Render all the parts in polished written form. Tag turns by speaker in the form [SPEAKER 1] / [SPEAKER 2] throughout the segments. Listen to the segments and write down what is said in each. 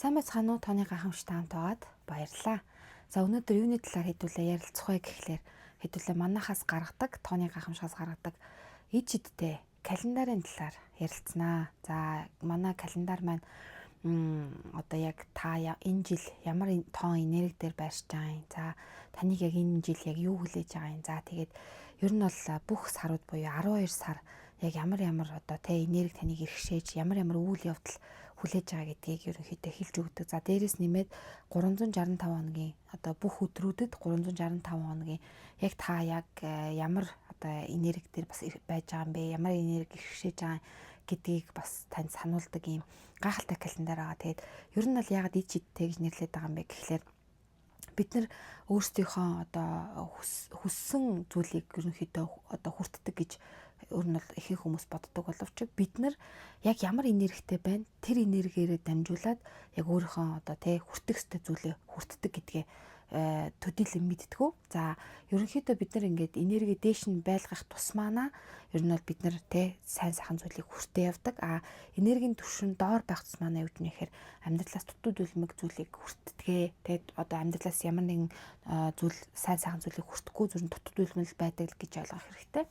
[SPEAKER 1] Сайн байцгаана уу? Тооны гайхамшигтай хамт байгаад баярлалаа. За, өнөөдөр юуны талаар хэдүүлээ ярилцах вэ гэхлээр хэдүүлээ манайхаас гаргадаг, тооны гайхамшигаас гаргадаг ид шидтэй календарын талаар ярилцсанаа. За, манай календар маань одоо яг та энэ жил ямар тоон энерги дээр байршиж байгаа юм. За, таныг яг энэ жил яг юу хүлээж байгаа юм. За, тэгээд ер нь бол бүх сарууд буюу 12 сар яг ямар ямар одоо тэ энерги таныг иргэшээж, ямар ямар үйл явдал хүлээж байгаа гэдгийг ерөнхийдөө хэлж өгдөг. За, дээрэс нэмээд 365 хоногийн одоо бүх өдрүүдэд 365 хоногийн яг та яг ямар одоо энерги дээр бас байж байгаа юм бэ? Ямар энерги иргэшээж байгаа гэдгийг бас танд сануулдаг ийм гайхалтай календар байгаа. Тэгээд ер нь бол яагаад ид шидтэй гэж нэрлэдэг байгаа юм бэ гэхлээр бид нар өөрсдийнхөө одоо хүссэн зүйлийг ерөнхийдөө одоо хүртдэг гэж ер нь бол ихэнх хүмүүс боддог боловч бид нар яг ямар энергитэй байна, тэр энергиэрээ дамжуулаад яг өөрийнхөө одоо тэ хүртэх ёстой зүйлээ хүртдэг гэдгээ төдийлөн мэддэггүй. За, ерөнхийдөө бид нар ингээд энерги дээш нь байлгах тусмаанаа ер нь бол бид нар тэ сайн сайхан зүйлийг хүртээ явдаг. А энергийн түвшин доор байх тусмаанаа юу гэнэ гэхээр амьдралаас дутуу дүлмэг зүйлийг хүртдэгэ. Тэгээд одоо амьдралаас ямар нэгэн зүйл, сайн сайхан зүйлийг хүртэхгүй, зүрх дутуу дүлмэл байдаг гэж ойлгох хэрэгтэй.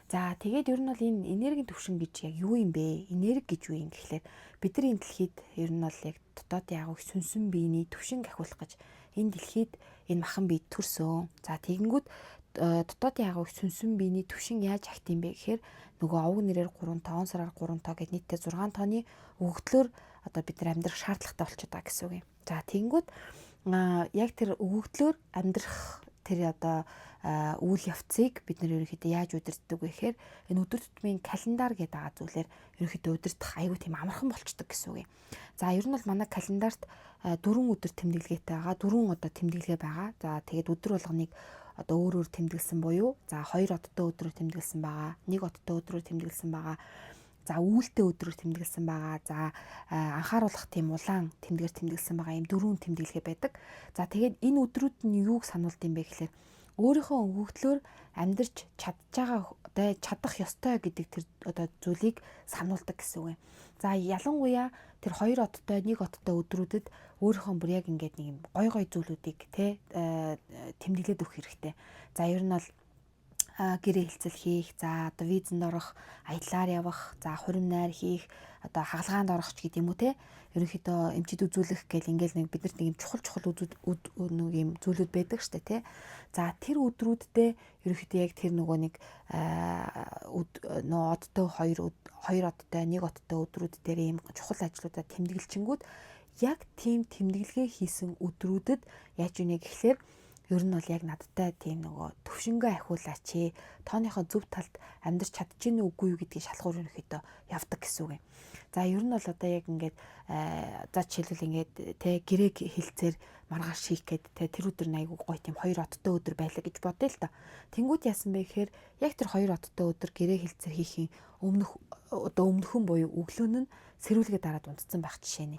[SPEAKER 1] За, тэгээд ер нь бол энэ энергийн түвшин гэж яг юу юм бэ? Энерги гэж юу юм гэхлээр бид нар энэ дэлхийд ер нь бол яг дотоодын агуу сүнсэн биений түвшинг ахиулах гэж энэ дэлхийд энэ махан бие төрсөн. За, тэгэнгүүт дотоодын агуу сүнсэн биений түвшин яаж ахт юм бэ гэхээр нөгөө овг нэрээр 3 тоо, он сараар 3 тоо гэд нийтдээ 6 тооны өгөгдлөөр одоо бид нар амьдрах шаардлагатай болчиход байгаа гэсэн үг юм. За, тэгэнгүүт яг тэр өгөгдлөөр амьдрах тэр одоо үйл явцыг бид нар ерөнхийдөө яаж удирддаг вэ гэхээр энэ өдөр тутмын календар гэдэг байгаа зүйлээр ерөнхийдөө удирдах аюу тийм амархан болчдөг гэсэн үг юм. За, ер нь бол манай календарт 4 өдөр тэмдэглэгээтэй байгаа. 4 одоо тэмдэглэгээ байгаа. За, тэгээд өдөр болгоныг одоо өөр өөр тэмдэглэсэн буюу за 2 одтой өдрөөр тэмдэглэсэн байгаа. 1 одтой өдрөөр тэмдэглэсэн байгаа. За, үүлтэй өдрөөр тэмдэглэсэн байгаа. За, анхааруулах тийм улаан тэмдгээр тэмдэглэсэн байгаа. Ийм 4 тэмдэглэгээ байдаг. За, тэгээд энэ өдрүүд нь юуг сануулд юм бэ гэхлээр өөрийнхөө өгөгдлөөр амьдрч чадж байгаа, одоо чадах ёстой гэдэг тэр одоо зүйлийг сануулдаг гэсэн үг юм. За, ялангуяа тэр 2 одтой, 1 одтой өдрүүдэд өөрийнхөө бүр яг ингээд нэг юм гой гой зүйлүүдийг те тэмдэглээд өгөх хэрэгтэй. За, ер нь бол гэрээ хэлцэл хийх, за одоо визэнд орох, аяллаар явах, за хурим найр хийх, одоо хагалгаанд орох ч гэдэг юм уу те. Ерөнхийдөө эмчид үзүүлэх гэл ингээл нэг биднэрт нэг юм чухал чухал нэг юм зүйлүүд байдаг штэ те. За, тэр өдрүүддээ ерөнхийдөө яг тэр нөгөө нэг нөө одтой, хоёр одтой, нэг одтой өдрүүд дээр ийм чухал ажлуудаа тэмдэглэчингүүд яг тийм тэмдэглэгээ хийсэн өдрүүдэд яаж үнэ гэхлээр ер нь бол яг надтай тийм нөгөө төвшөнгөө ахиулаач ээ. Тооныхоо зөв талд амьдрч чадчихэв үгүй юу гэдгийг шалгуур ерөнхийдөө явдаг гэсэн үг юм. За, ер нь бол одоо яг ингээд за жишээлбэл ингээд тэ гэрээ хилцээр маргааш хийх гээд тэ тэр өдөр нь айгуу гоё тийм 2 одтой өдөр байлаа гэж бодъё л доо. Тэнгүүд яасан бэ гэхээр яг тэр 2 одтой өдөр гэрээ хилцээр хийхийн өмнөх одоо өмнөхөн буюу өглөө нь сэрүүлгээ дараад унтсан байх жишээ нэ.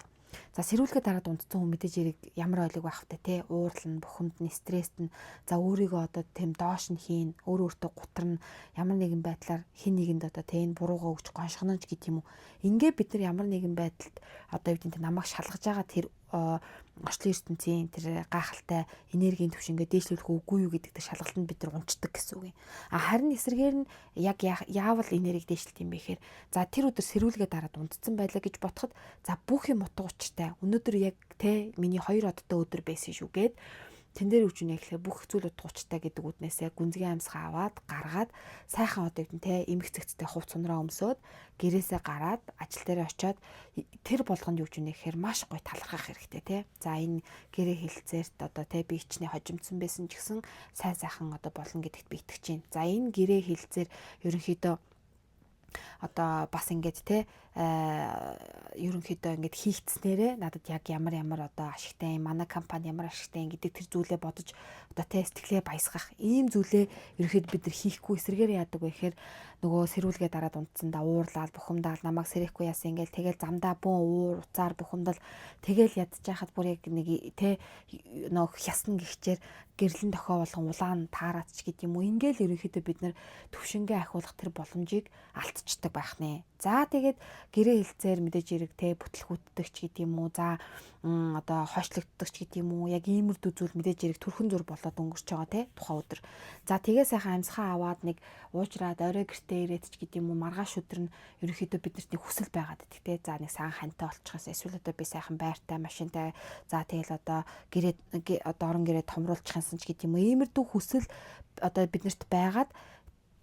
[SPEAKER 1] За, сэрүүлгээ дараад унтсан хүн мэдээж хэрэг ямар ойлог байх вэ те, уурлна, бухимдна, стресст нь, за өөрийгөө одоо тэм доош нь хийн, өөр өөртөө гутарна, ямар нэгэн байдлаар хин нэгэнд одоо те энэ буруугаа өгч гоншгоно ч гэдэг юм уу. Ингээ бид нар ямар нэгэн байдалд одоо юу гэдэг намайг шалгаж байгаа тэр орчлон ертөнцийн тэр гайхалтай энергийн түвшингээ дээшлүүлэх үгүй юу гэдэг тэр шалгалтанд бид нар унцдаг гэсэн үг юм. А харин эсрэгээр нь яг яавал энерги дээшлэлт юм бэ гэхээр за тэр өдөр сэрүүлгээ дараад унтцсан байлаа гэж бодоход за бүх юм утга учиртай. Өнөөдөр яг те миний 2 одтой өдөр байсан шүү гээд тэн дээр үуч нэ гэхлээр бүх зүйл утга учиртай гэдэг үднээсээ гүнзгий амьсгаа аваад гаргаад сайхан одоо юу те эмх цэгцтэй хувц сунраа өмсөөд гэрээсээ гараад ажил дээрээ очиод тэр болгонд юу ч нэ гэхээр маш гоё талархах хэрэгтэй те. За, энэ гэрээ хэлцээрт одоо те би ичнэ хожимдсан байсан ч гэсэн сайн сайхан одоо болно гэдэгт би итгэж байна. За, энэ гэрээ хэлцээр ерөнхийдөө одоо бас ингээд те ерөнхийдөө ингээд хийгдснээрээ надад яг ямар ямар одоо ашигтай юм, манай компани ямар ашигтай юм гэдэг тэр зүйлээ бодож одоо те сэтгэлээ баясгах ийм зүйлээ ерөнхийдөө бид нар хийхгүй, эсрэгээр яадаг вэ гэхээр нөгөө сэрүүлгээ дараад унтсандаа уурлаад, бухимдаал, намайг сэрэхгүй яасан ингээл тэгэл замдаа бөөн уур уцаар бухимдал тэгэл ядчихахад бүр яг нэг те нөө хясна гихчээр гэрлэн дохио болгон улаан таараад ч гэдэг юм уу, ингээл ерөнхийдөө бид нар төвшингээ ахиулах тэр боломжийг алдчихдаг байх нэ. За, тэгээд Гэрээ хэлцээр мэдээж хэрэг те бүтлгүүтдэг ч гэдэг юм уу. За одоо хойшлогддог ч гэдэг юм уу. Яг иймэрдүү зүйл мэдээж хэрэг төрхөн зур болоод өнгөрч байгаа те тухайн өдөр. За тэгээ сайхан амьсгаа аваад нэг уужраад орой гэртээ ирээд ч гэдэг юм уу, маргааш өдөр нь ерөнхийдөө биднэрт нэг хүсэл байгаад идэх те. За нэг сайн хантай болчихоос эсвэл одоо би сайхан байртай, машинтай, за тэгэл одоо гэрээ одоо орон гэрээ томруулчих юмсан ч гэдэг юм уу. Иймэрдүү хүсэл одоо биднэрт байгаад,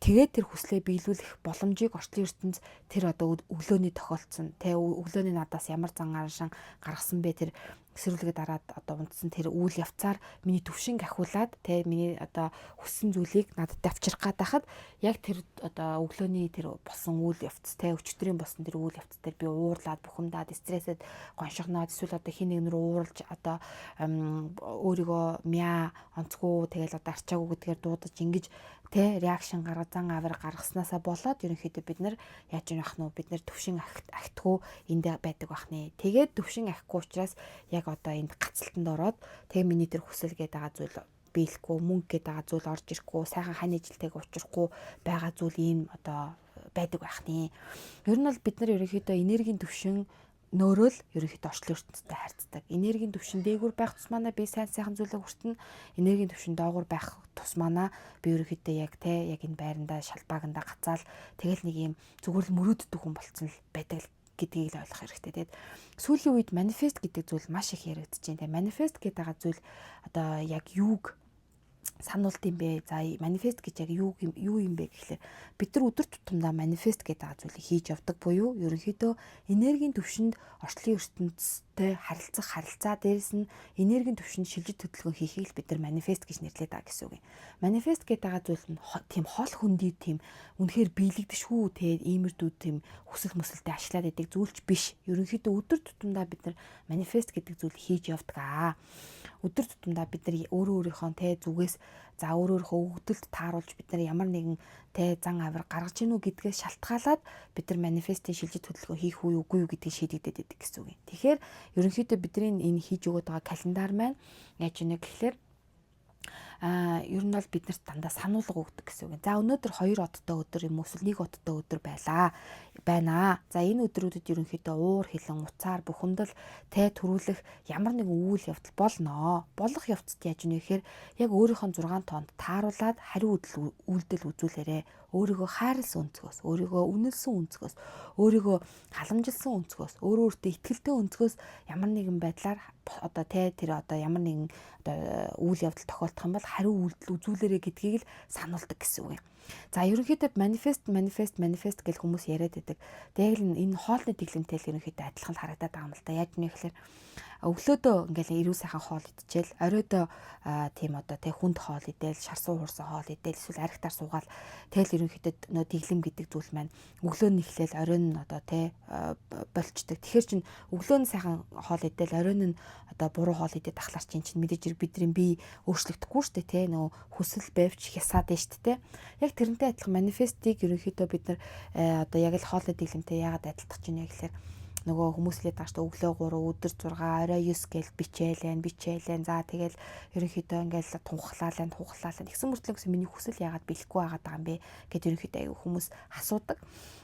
[SPEAKER 1] тэгээд тэр хүслээ биелүүлэх боломжийг орчлон ертөнц тэр одоо өглөөний тохиолдсон тэ өглөөний надаас ямар зан араншин гаргасан бэ, тэр сэрүүлгээ дараад одоо унтсан тэр үйл явцаар миний төвшинг ахиулаад тэ миний одоо хүссэн зүйлийг надад авчрах гээд байхад яг тэр одоо өглөөний тэр болсон үйл явц тэ өчигдрийн болсон тэр үйл явц дээр би уурлаад, бухимдаад, стрессэд гоншигноод, эсвэл одоо хин нэг нэр ууралж, одоо өөрийгөө мяа онцгүй, тэгэл одоо арчаагүй гэдгээр дуудаж, ингэж тэ reaction гаргаж, зан авир гаргаснасаа болоод ерөнхийдөө бид нар яаж юм ах нь, бид нар төвшин ахтгүй энд байдаг бах нэ. Тэгээд төвшин ахихгүй учраас яг одоо энд гацалтанд ороод тэгээ миний тэр хүсэл гээд байгаа зүйл биелэхгүй, мөнгө гээд байгаа зүйл орж ирэхгүй, сайхан хань ижилтэйг учрахгүй байгаа зүйл ийм одоо байдаг байх нэ. Ер нь бол бид нар ерөнхийдөө энергийн төвшин нөөрөл ерөнхийдөө орчлон ертөнцтэй харьцдаг. Энергийн түвшин дээгүүр байх тусмаанаа би сайн сайхан зүйлээ хүртэнэ. Энергийн түвшин доогуур байх тусмаанаа би ерөнхийдөө яг те яг энэ байрандаа шалбаагандаа гацаал тэгэл нэг юм зүгээр л мөрөөддөг хүн болцсон л байдаг гэдгийг л ойлгох хэрэгтэй. Тэгээд сүүлийн үед манифест гэдэг зүйл маш их яригдаж байна. Тэгээд манифест гэдэг байгаа зүйл одоо яг юуг сануулт юм бэ? За, манифест гэж яг юу юм бэ гэхлээр бид нар өдөр тутамдаа манифест гэдэг байгаа зүйлийг хийж явдаг буюу ерөнхийдөө энергийн түвшинд орчлон ертөнцтэй харилцах харилцаа, дээрэс нь энергийн түвшинд шилжиж хөдөлгөөн хийхийг л бид нар манифест гэж нэрлэдэг байгаа гэсэн үг юм. Манифест гэдэг байгаа зүйл нь тийм хол хөндөй, тийм үнэхээр биелэгдэшгүй те иймэрдүү тийм хүсэл мөсөлтэй ашиглаад идэг зүйлч биш. Ерөнхийдөө өдөр тутамдаа бид нар манифест гэдэг зүйл хийж явдаг аа. Өдөр тутамдаа бид нар өөрөө өөрийнхөө те зүгээс, за өөрөө өөрийнхөө өгөгдөлд тааруулж бид нар ямар нэгэн те зан авир гаргаж ийнү гэдгээс шалтгаалаад бид нар манифестийн шилжиж хөдөлгөөн хийх үү, үгүй юу гэдгийг шийдэгдээд идэг гэсэн үг юм. Тэгэхээр ерөнхийдөө бидний энэ хийж өгöd байгаа календар маань яаж ийнэ гэхлээр ер нь бол биднэрт дандаа сануулга өгдөг гэсэн үг. За, өнөөдөр 2 одтой өдөр юм уу, эсвэл 1 одтой өдөр байлаа. Байна. За, энэ өдрүүдэд ерөнхийдөө уур хилэн, уцаар, бухимдал тэ төрүүлэх ямар нэгэн үйл явдал болно. Болох явцад яаж нэ гэхээр яг өөрийнхөө 6 тоонд тааруулаад хариу үйлдэл үзүүлээрэ. Өөрийгөө хайрлсан өнцгөөс, өөрийгөө үнэлсэн өнцгөөс, өөрийгөө халамжилсан өнцгөөс, өөрөө өөртөө итгэлтэй өнцгөөс ямар нэгэн байдлаар одоо тэ тэр одоо ямар нэгэн одоо үйл явдал тохиолдох юм бол хариу үйлдэл үзүүлээрэ гэдгийг л сануулдаг гэсэн үг юм. За, ерөнхийдөө манифест, манифест, манифест гэж хүмүүс яриад байдаг. Тэгээд л энэ хоолны дэглэмтэй л ерөнхийдөө адилхан л харагдаад байгаа юм л да. Яаж нэ гэхээр өглөөдөө ингээл эрүүл сайхан хоол идчихэл, оройдоо тийм одоо тэг хүнд хоол идэл, шарсан хуурсан хоол идэл, эсвэл архитаар суугаал, тэгэл ерөнхийдөө нөө дэглэм гэдэг зүйл маань өглөө нь эхлээл оройн нь одоо тэ болчдөг. Тэгэхээр чин өглөө нь сайхан хоол идэл, оройн нь одоо буруу хоол идээд ахлаар чинь мэдээж хэрэг бидний бие өөрчлөгдөхгүй шүү дээ, тэ нөө хүсэл байвч хясаад байна шүү дээ. Яг тэрнтэй адилхан манифестийг ерөнхийдөө бид нар одоо яг л хоолны дэглэмтэй яагаад адилтгах чинь вэ гэхээр нөгөө хүмүүс л байгаа шүү дээ, өглөө 3, өдөр 6, орой 9 гээл бичээлэн бичээлэн, за тэгэл ерөнхийдөө ингээл тунхлаалаа тунхлаалаа, тэгсэн мөртлөө гэсэн миний хүсэл яагаад биелэхгүй байгаад байгаа юм бэ гэд ерөнхийдөө аягүй хүмүүс асуудаг.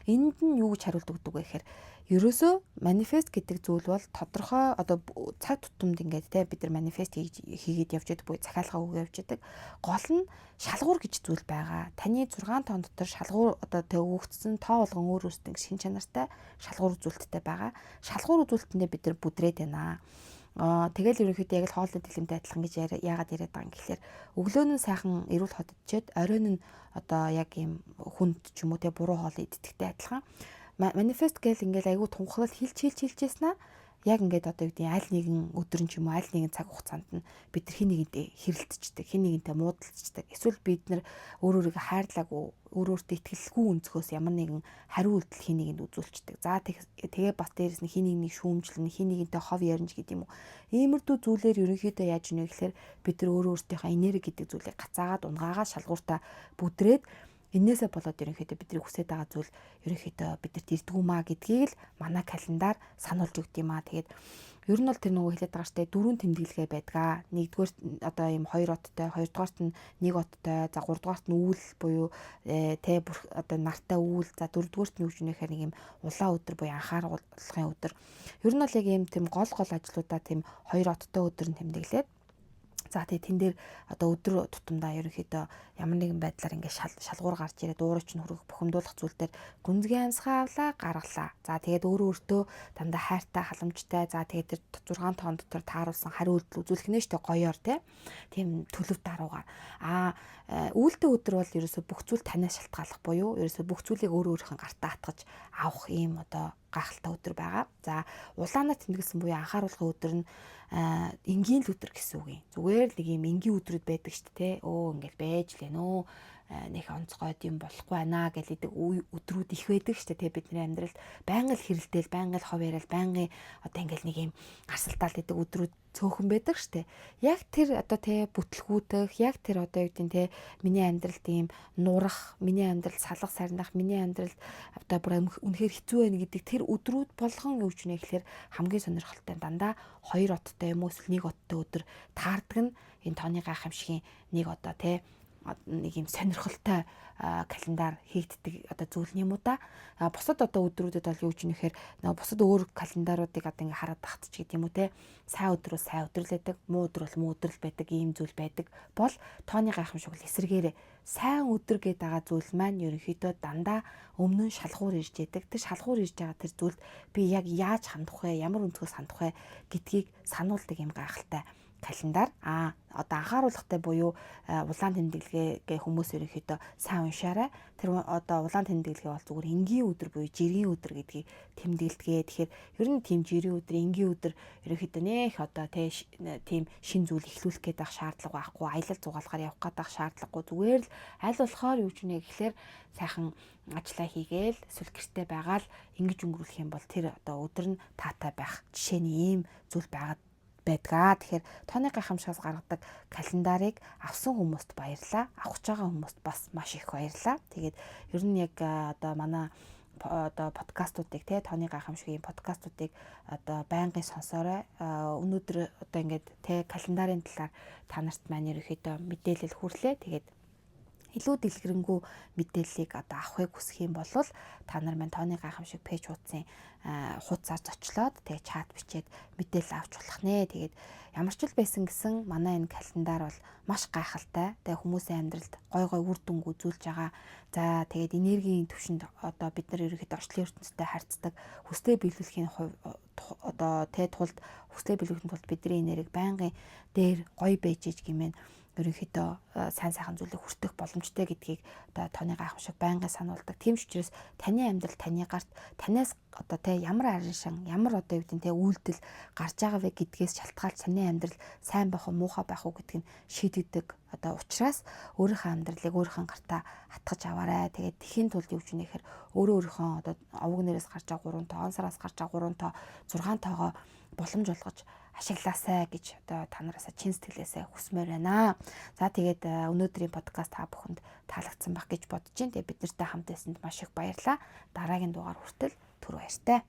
[SPEAKER 1] Энд нь юу гэж хариулт өгдөг вэ гэхээр ерөөсөө манифест гэдэг зүйл бол тодорхой одоо цаг тутамд ингээд те бид нар манифест хийгээд явж байдаг буюу захиалга өгөө явж байдаг. Гол нь шалгуур гэж зүйл байгаа. Таны 6 тоон дотор шалгуур одоо тэ өгөгдсөн тоо болгон өөр өөртөө шин чанартай шалгуур үзүүлэлттэй байгаа. Шалгуур үзүүлэлтэндээ бид нар бүдрээд байна. Тэгэл ерөнхийдөө яг л хоолны дэглэмтэй адилхан гэж яагаад яриад байгаа юм гэхлээр өглөө нь сайхан эрүүл хот идчихэд оройн нь одоо яг ийм хүнд ч юм уу те буруу хоол иддэгтэй адилхан манифест гэл ингээл айгүй тунхаглал хилч хилч хилчээсэн аа яг ингээд одоо юу гэдэг аль нэгэн өдөр нь ч юм уу, аль нэгэн цаг хугацаанд нь бид нар хин нэгэнтэй хэрэлдчихдэг, хин нэгэнтэй муудалцдаг. Эсвэл бид нар өөр өөрийгөө хайрлаагүй, өөр өөртөө итгэлгүй өнцгөөс ямар нэгэн хариу үйлдэл хин нэгэнд үзүүлчихдэг. За, тэгээ бас дээрэс нь хин нэгнийг шүүмжлэн, хин нэгэнтэй хов яринж гэдэг юм уу. Иймэрдүү зүйлээр ерөнхийдөө яаж нэ гэхээр бид нар өөр өөртөөхөө энерги гэдэг зүйлийг гацаагаад, унгаагаа шалгууртаа бүдрээд, энээсээ болоод ерөнхийдөө бидний хүсэж байгаа зүйл ерөнхийдөө бидэрт ирдгүү маа гэдгийг л манай календар сануулж өгд юм аа. Тэгээд Ер нь бол тэр нөгөө хэлээд байгаа штэ, дөрвөн тэмдэглэгээ байдгаа. Нэгдүгээр одоо ийм хоёр оттой, хоёрдугаарт нь нэг оттой, за гуравдугаарт нь үүл буюу тэ бүр одоо нартай үүл, за дөрөвдүгээрт нь юу гэж нэхэр нэг юм улаан өдөр буюу анхааруулгын өдөр. Ер нь бол яг ийм тийм гол гол ажлуудаа тийм хоёр оттой өдөр нь тэмдэглээд, за тэгээ тэн дээр одоо өдөр тутамдаа ерөнхийдөө ямар нэгэн байдлаар ингээд шалгуур гарч ирээд уурыг чинь хүргэх бухимдуулах зүйл дээр гүнзгий амьсгаа авлаа, гаргалаа. За тэгээд өөрөө өөртөө дандаа хайртай, халамжтай. За тэгээд тэр 6 тоон дотор тааруулсан хариу үйлдэл үзүүлэх нэ штэ, гоёор те. Тийм төлөв даруугаар. А үйлдэл өдөр бол ерөөсө бүх зүйл танаас шалтгааллах буюу ерөөсө бүх зүйлийг өөрөө өөрийнхөө гартаа атгаж авах ийм одоо гайхалтай өдөр байгаа. За улаанаар тэмдэглэсэн буюу анхааруулгын өдөр нь энгийн л өдөр гэсэн үг юм. Зүгээр л нэг юм энгийн өдрүүд байдаг шүү дээ. Өө ингээл байж лээ нөө, нэг онцгойд юм болохгүй байна гэл идэг өдрүүд их байдаг шүү дээ. Бидний амьдралд байнга л хэрэлдээл, байнга л хов яриад, байнгын одоо ингээл нэг юм гарсалтаал идэг өдрүүд цөөхөн байдаг шүү дээ. Яг тэр одоо те бүтлгүүтэх, яг тэр одоо юу гэдэг нь те миний амьдралд ийм нурах, миний амьдрал салга сарнах, миний амьдралд одоо бүр үнэхээр хэцүү байна гэдэг тэр өдрүүд болгон юу ч нэ гэхээр хамгийн сонирхолтой дандаа хоёр оттой юм уу эсвэл нэг оттой өдөр таардаг нь энэ тооны гайхамшигын нэг одоо те нэг юм сонирхолтой календар хийгддэг одоо зүйл юм уу та. Бусад одоо өдрүүдэд бол юу ч нэхэр нөгөө бусад өөр календаруудыг одоо ингээ хараад тахт ч гэдэг юм уу те. Сайн өдөр бол сайн өдөр л байдаг, муу өдөр бол муу өдөр л байдаг ийм зүйл байдаг. Бол тооны гайхамшиг бол эсрэгээрээ сайн өдөр гэдэг байгаа зүйл маань ерөнхийдөө дандаа өмнө нь шалгуур ирж яадаг. Тэр шалгуур ирж байгаа тэр зүйлд би яг яаж хандах вэ, ямар өнцгөөс хандах вэ гэдгийг сануулдаг юм гайхалтай календар. А одоо анхааруулгатай буюу улаан тэмдэглэгээ гэ хүмүүс ерөнхийдөө сайн уншаарай. Тэр одоо улаан тэмдэглэгээ бол зүгээр энгийн өдөр буюу жирийн өдөр гэдгийг тэмдэглэдэг. Тэгэхээр ер нь тийм жирийн өдөр, энгийн өдөр ерөнхийдөө нэх одоо тийм шин зүйл эхлүүлэх гээд байх шаардлага байхгүй, аялал зугаалгаар явах гээд байх шаардлагагүй. Зүгээр л аль болохоор юу ч нэ гэхлээр сайхан ажиллаа хийгээл эсвэл гэрте байгаа л ингэж өнгөрүүлэх юм бол тэр одоо өдөр нь таатай байх жишээний ийм зүйл байгаад байдгаа. Тэгэхээр тооны гайхамшигаас гаргадаг календарыг авсан хүмүүст баярлалаа. Авах гэж байгаа хүмүүст бас маш их баярлалаа. Тэгээд ер нь яг одоо манай одоо подкастуудыг те тооны гайхамшигын подкастуудыг одоо байнгын сонсоорой. Өнөөдөр одоо ингээд те календарын талаар та нарт маань ерөнхийдөө мэдээлэл хүрлээ. Тэгээд илүү дэлгэрэнгүй мэдээллийг одоо авахыг хүсэх юм бол та нар маань тооны гайхамшиг пэйж хуудсын хуудасаар зочлоод тэгээ чат бичээд мэдээлэл авч болох нэ. Тэгээд ямар ч л байсан гэсэн манай энэ календар бол маш гайхалтай. Тэгээ хүмүүсийн амьдралд гой гой үр дүнг үзүүлж байгаа. За тэгээд энергийн түвшинд одоо бид нар ерөнхийдөө орчлон ертөнцтэй харьцдаг, хүслээ биелүүлэхийн одоо тэ тулд хүслээ биелүүлэхийн тулд бидний энерги байнгын дээр гоё байж иж гэмээр ерөнхийдөө сайн сайхан зүйлийг хүртэх боломжтой гэдгийг одоо тооны гайхамшиг байнгын сануулдаг. Тийм ч учраас таны амьдрал таны гарт, танаас одоо те ямар арын шан, ямар одоо юу гэдэг нь те үйлдэл гарч байгаа вэ гэдгээс шалтгаалж таны амьдрал сайн байх уу, муухай байх уу гэдг нь шийдэгдэг. Одоо учраас өөрийнхөө амьдралыг өөрийнхөө гартаа хатгаж аваарай. Тэгээд тэхийн тулд юу ч нэхэр өөрөө өөрийнхөө одоо овог нэрээс гарч байгаа 3 тоо, он сараас гарч байгаа 3 тоо, 6 тоогоо боломж олгож ашиглаасай гэж одоо та нараасаа чин сэтгэлээсээ хүсмээр байна. За тэгээд өнөөдрийн подкаст та бүхэнд таалагдсан байх гэж бодож байна. Тэгээд бид нартай хамт байсанд маш их баярлалаа. Дараагийн дугаар хүртэл түр баяртай.